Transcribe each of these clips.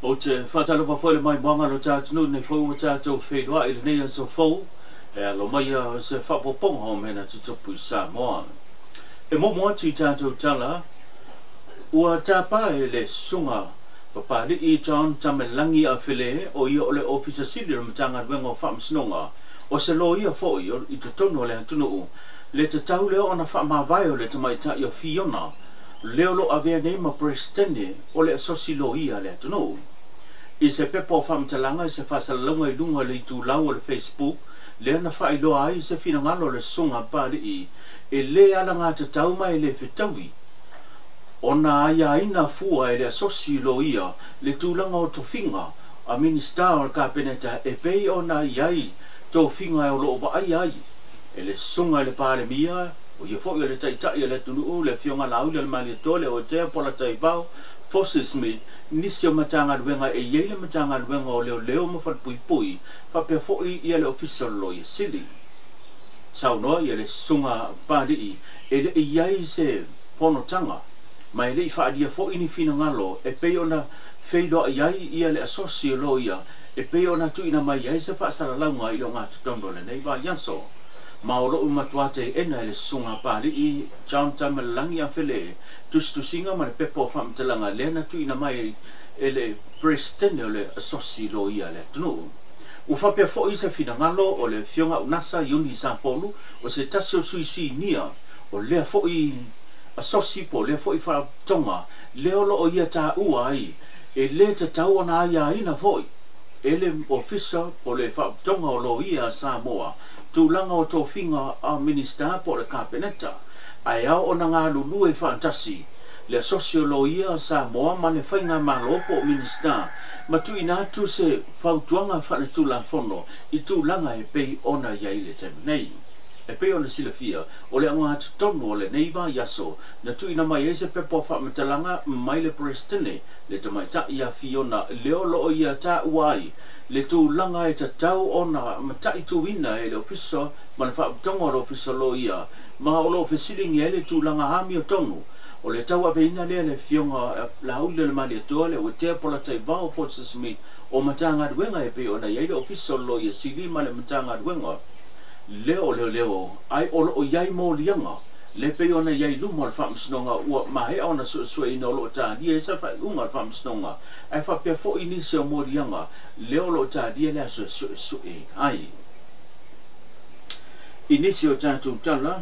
Ou te faatalofa foi i le maimoaga o lo tatou atunuu nei foi ua tatou feiloai i lenei aso fou e alo mai o se faaopoopoga o mea na tutupu i Samoa. E muamua atu i tatou tala, ua tapa e le Susuga Papali'i John Tamelagi Afele, o ia o le Ofisa Sili o le Matagaluega o Faamasinoga, o se loia foi i totonu o le atunuu, le tatau lea ona faamavae o le tamaitai o Fiona, lea o lo o avea nei ma Peresetene o le Asosi Loia a le atunuu. I se pepa o faamatalaga i se faasalalauga i luga o le itulau o le Facebook, lea na faailoa ai se finagalo o le Susuga a Papali'i e lē alagatatau ma e lē fetaui ona aiaina fua e le Asosi Loia le tulaga o tofiga a Minisita o le Kapeneta e pei ona i ai tofiga o lo o vaaia ai e le Susuga i le Palemia, o ia foi o le Taitai o le atunuu, le Afioga Laaulialemalietoa Leauatea Polataivao Fosi Smith, nisi o Matagaluega e i ai le Matagaluega o Leoleo ma Falepuipui, faapea foi ia le Ofisa o le Loia Sili. Saunoa ia le Susuga Papali'i e le i i ai se fonotaga ma e le i faaalia foi ni finagalo e pei ona feiloai ai ia le Asosi o Loia e pei ona tuuina mai ai se faasalalauga i le ogatotonu o lenei vaiaso. Ma o lo o matua teena e le Susuga Papali'i John Tamalelagi Afele tusitusiga ma le pepa o faamatalaga lea na tuuina mai e le Peresetene o le Asosi Loia a le atunuu. Ua faapea foi se finagalo o le Afioga Unasa Iuni Sapolu, o se tasi o sui sinia o lea foi asosi po o lea foi faalapotopotoga lea o lo o ia taua ai e lē tatau ona aiaina foi e le Ofisa po o le Faalapotopotoga o Loia a Samoa tulaga o tofiga a Minisita po o le Kapeneta, ae ao ona galulue faatasi le Asosi o Loia a Samoa ma le Faigamalo po o Minisita ma tuuina atu se fautuaga faaletulafono i tulaga e pei ona i ai i le taimi nei. E pei ona silafia, o le ogatotonu o lenei vaiaso na tuuina mai ai se pepa o faamatalaga mai le Peresetene, le tamaitai ia Fiona lea o lo o ia taua ai le tulaga e tatau ona mataituina e le Ofisa ma le Faapotopotoga o le Ofisa o Loia, ma o lo o fesiligia ai le tulaga amiotonu o le tauaveina lea e le Afioga Laaulialemalietoa Leauatea Polataivao Fosi Smith o Matagaluega e pei ona i ai le Ofisa o le Loia Sili ma le Matagaluega lea o Leoleo, ae o lo o i ai moliaga le pei ona i ai i luma o le Faamasinoga ua maea ona suesueina o lo o talia ai se faaiuga a le Faamasinoga, ae faapea foi nisi o moliaga lea o lo o talia le aso e suesueina ai. I nisi o tatou tala,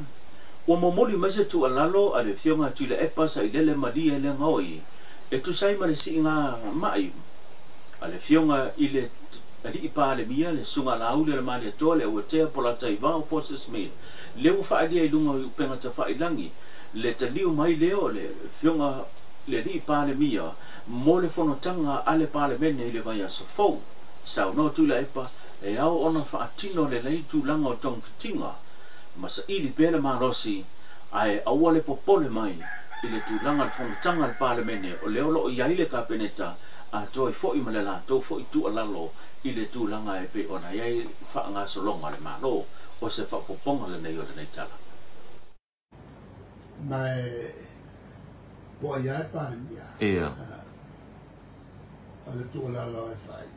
ua momoli mai se tuualalo a le Afioga Tuilaepa Sailele Malie Legaoi e tusa ai ma le siiga ma'i a le Afioga i le Alii Palemia, le Susuga Laaulialemalietoa Leauatea Polataivao Fosi Smith, lea ua faaalia i luga o upega tafailagi le taliu mai lea o le Afioga le Alii Palemia mo le fonotaga a le Palemene i le vaiaso fou. Saunoa Tuilaepa e ao ona faatino lelei tulaga o togafitiga ma saili pea le malosi, ae aua le popole mai i le tulaga o le fonotaga a le Palemene o lea o lo o i ai le Kapeneta atoa ai foi ma le latou foi tuualalo i le tulaga e pei ona i ai faagasologa o le Malo. O se faaopoopoga lenei o lenei tala. Ma e po o ai lava e Palemia. O le tuualalo e fai,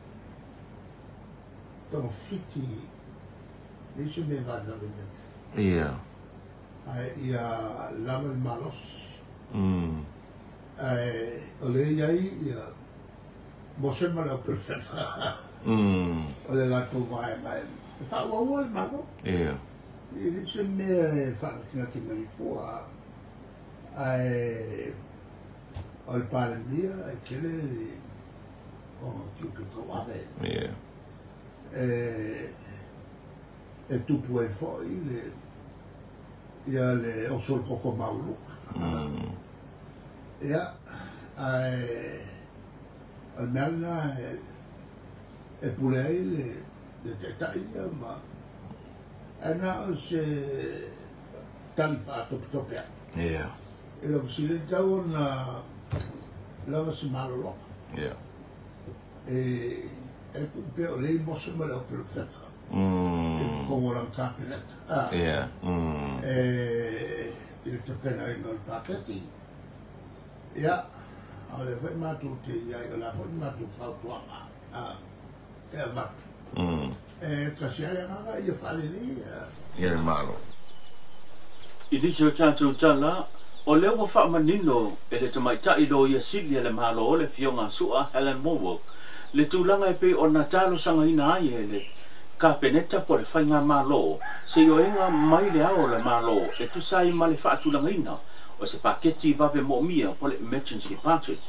togafiti leai se mea e vavevave mai ai. Ae ia lava le malosi. Ae o lea e i ai ia Mose ma le auperofeta. O le latou vaega e faaauaua le Malo. E le se mea e faanatinati mai fua, ae o le Palemia e tele le ona tiute tauave. E tupu ai foi le ia le oso o le koko maualuga. Ia, ae o le mea lena e pule ai le taitai ia ma ae na o se tali faatopetope atu. I lau fesili, e tatau ona lava se malologa. E tuu pea o lea i Mose ma le auperofeta i totonu o lana Kapeneta. E i le tapenaina o le paketi. Ia, A o lea foi matou te i ai, o le a foi le matou fautuaga e avatu. E tasi lava le agaga ia faalelei ia le Malo. I nisi o tatou tala, o lea ua faamanino e le Tamaitai Loia Sili a le Malo, le Afioga Su'a Helen Wallwork, le tulaga e pei ona talosagaina ai e le Kapeneta po o le Faigamalo se ioega mai le Ao o le Malo e tusa ai ma le faatulagaina o se paketi vave moomia po o le emergency package.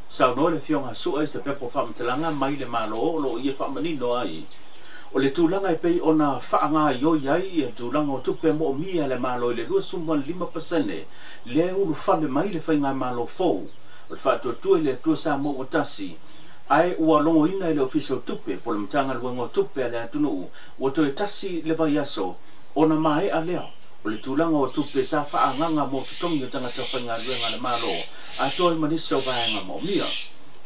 Saunoa le Afioga Su'a i se pepa faamatalaga mai le Malo o lo o ia faamanino ai o le tulaga e pei ona faagaoioi ai le tulaga o tupe moomia a le Malo i le 25% lea e ulufale mai le Faigamalo fou o le Faatuatua i le Atua Samoa ua Tasi, ae ua logoina e le Ofisa o Tupe po o le Matagaluega o Tupe a le atunuu ua toe tasi le vaiaso ona maea lea o le tulaga o tupe sa faaagaga mo totogi o tagata faigaluega a le Malo atoa ai ma nisi o vaega moomia.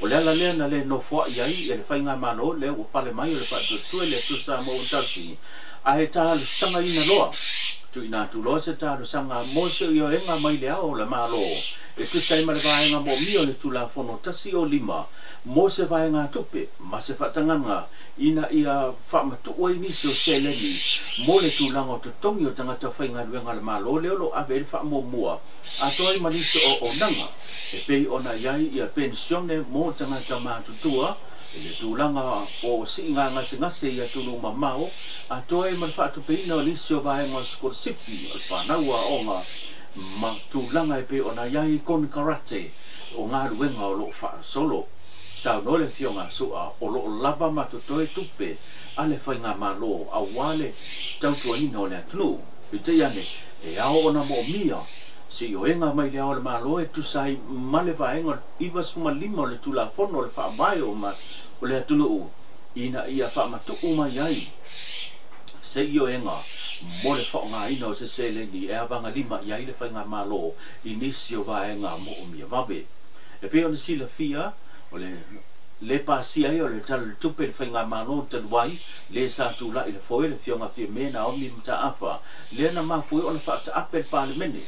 O le ala lea na le nofoai ai e le Faigamalo lea ua pale mai o le Faatuatua i le Atua Samoa ua Tasi, ae talosagaina loa tuuina atu loa se talosaga mo se ioega mai le Ao o le Malo e tusa ai ma le vaega moomia o le Tulafono 105 mo se vaegatupe ma se faatagaga ina ia faamatuu ai nisi o seleni mo le tulaga o totogi o tagata faigaluega a le Malo lea o lo o ave ai le faamuamua atoa ai ma nisi o auaunaga e pei ona i ai ia penisione mo tagata matutua i le tulaga o siiga gasegase i atunuu mamao atoa ai ma le faatupeina o nisi o vaega o sikolasipi o le fanau aoga ma tulaga e pei ona i ai konekarate o galuega o lo o faasolo. Saunoa le Afioga a Su'a o lo o lava ma totoe tupe a le Faigamalo aua le tautuaina o le atunuu. Peitai ane, e ao ona moomia se ioega mai le Ao o le Malo e tusa ai ma le vaega o le 95 o le Tulafono o le Faavae o le atunuu ina ia faamatuu mai ai se ioega mo le faaaogaina o se seleni e avagalima i ai le Faigamalo i nisi o vaega moomia vave. E pei ona silafia, o le le pasia ai o le Tala o le Tupe i le Faigamalo talu ai, le sa tulai le foe le Afioga Fiame Naomi Mataafa, lea na mafua ai ona faataape le Palemene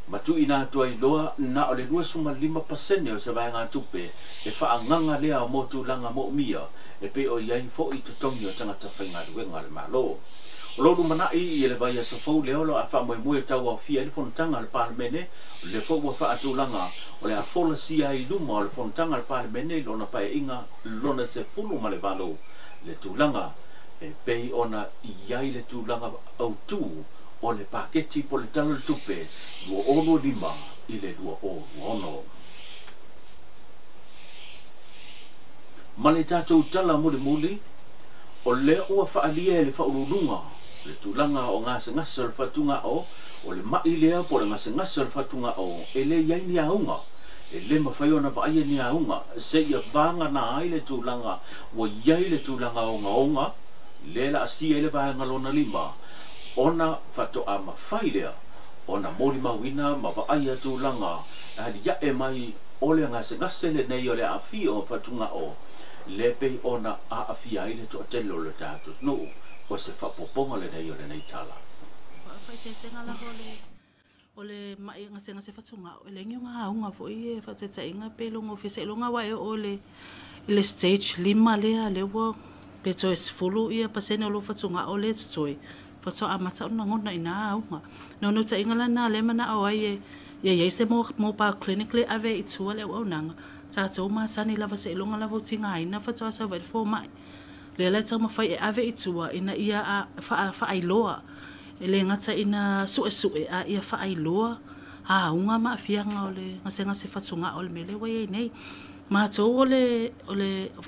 ma tuuina atu ai loa na o le 25% o se vaegatupe e faaagaga lea mo tulaga moomia e pei o i ai foi totogi o tagata faigaluega a le Malo. O lo lumanai i le vaiaso fou lea o lo o faamoemoe e tauaofia ai le fonotaga a le Palemene, o lea foi ua faatulaga o le a folasia ai i luma o le fonotaga a le Palemene i lona paeaiga lona 18 le tulaga e pei ona i ai le tulaga autu o le paketi po o le Tala o le Tupe 2025 i le 2026. Ma le tatou tala mulimuli, o lea ua faaalia e le Faauluuluga le tulaga o gasegase o le fatugao, o le ma'i lea po o le gasegase o le fatugao e le i ai ni auga, e le mafai ona vaaia ni auga seia vagana ai le tulaga ua i ai le tulaga ogaoga lea laasia ai le vaega lona lima ona faatoa mafai lea ona molimauina ma vaaia tulaga e alia'e mai o le gasegase lenei o le aafia o fatugao le pei ona aafia ai le toatele o le tatou atunuu. O se faaopoopoga lenei o lenei tala. Faaeteetega lava o le ma'i gasegase fatugao, e leai ni ona auga foi e faataitaiga pe logo seiloga aua e oo i le stage 5 lea, lea ua pe toe 10% o lou fatugao lea e totoe, faatoa amata ona lagona i na auga. Naunautaiga la lea manao ai e ia iai se mobile clinic le ave i tua le auaunaga, tatou masani lava seiloga lava o tigaina faatoa sau ai le fomai. Lea la e taumafai e ave i tua ina ia faailoa, e le gata ina suesue a ia faailoa auga ma aafiaga o le gasegase fatugao o le mea lea ua iai nei. Matou o le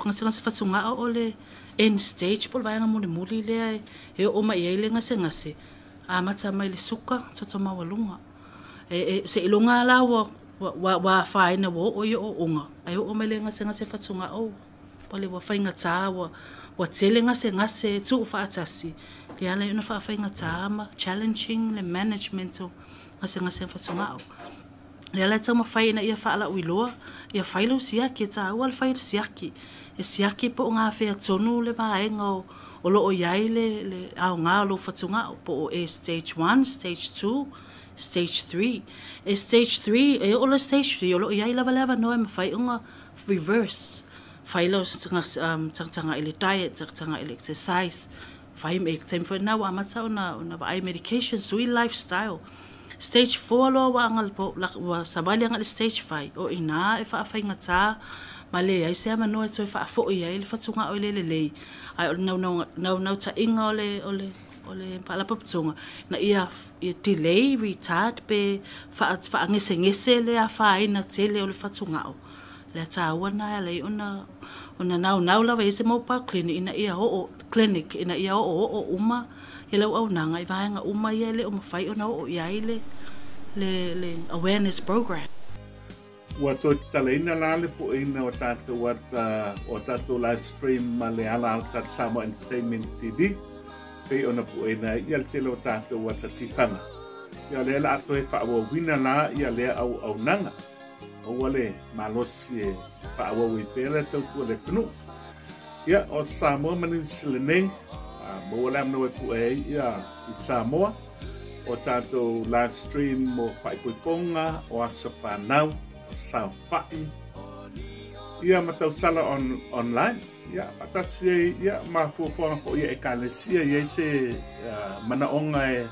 gasegase fatugao o le end stage po o le vaega mulimuli lea e oo mai ai le gasegase, amata mai le suka toto maualuga. E seiloga la ua afaina ua oo i ooooga, ae oo mai le gasegase fatugao ua le ua faigata, ua tele gasegase tuufaatasi, lea ala ai ona faafaigata ma challenging le management o gasegase fatugao. Lea la e taumafai ina ia faalauiloa, ia fai lau siaki, e taua le fai o le siaki. E siaki po o gafea tonu le vaega o lo o i ai le aoga o lou fatugao, po o e stage 1, stage 2, stage 3. E stage 3, e oo le stage 3, o loo iai lava le avanoa e mafai ona reverse, fai lau tagataga i le diet, tagataga i le exercise, fai e taimi foi lena ua amata ona ona vaai medication, sui lifestyle. Stage 4 loa ua aga ua savali agai i le stage 5, o i ina e faafaigata ma leai se avanoa e toe faafoi ai le fatugao i le lelei, ae o le naunautaiga o le o le o le faalapotopotoga ina ia delay, retard pe faagesegese le afaina tele o le fatugao. O le taua lena e ala ai ona ona naunau lava i ai se mobile clinic ina ia oo clinic ina ia oooo uma le auaunaga i vaega uma ia e le o mafai ona oo i ai le le le awareness program. Ua toe tatalaina la le pueina o tatou ata o tatou live stream ma le ala alata Samoa Entertainment TV pei ona pueina ai ia le tele o tatou ata tifaga. Ia o lea la a toe faaauauina la ia lea auaunaga. Aua le malosi e faaauau ai pea le tautua le atunuu. Ia o Samoa ma Niu Sila nei, maua le avanoa e pue ai ia i Samoa o tatou live stream mo faaipoipoga o aso fanau, o saofai, ia ma tausala on, online. Ia, faatasi ai ia ma fuafuaga foi a Ekalesia i ai se manaoga e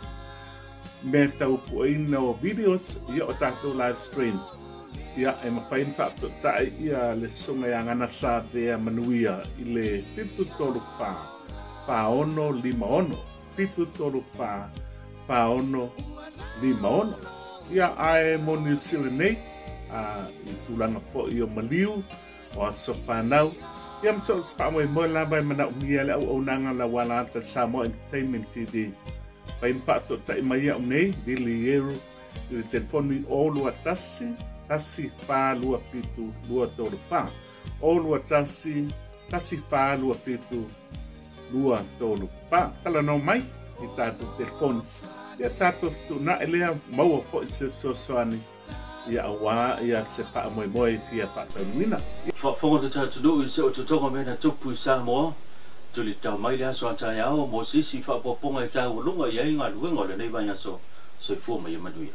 mea tau pueina o videos ia o tatou live stream. Ia, e mafai ona faafetautai ia le Susuga ia Gana Savea Manuia i le 734 4656, 734 4656. Ia, ae mo New Zealand nei, i tulaga foi o maliu, o aso fanau, ia ma so o se faamoemoe lava e manaomia le auaunaga lauala ata le Samoa Entertainment TV. Fai ma faafetautai mai au nei, Billy Eru, i le telefoni o 21 1 4 2 7 2 3 4. O 21 1 4 2 7 2 3 4. Talanoa mai i tatou telefoni. Ia tatou fetuunai lea, maua foi se fesoasoani ia aua ia se faamoemoe fia faataunuuina. Faafofoga le tatou i se ototoga mea na tupu i Samoa, tuli tau mai le aso a taeao mo se isi faaopoopoga e taualuga i ai galuega o lenei vaiaso. Soifua ma ia manuia.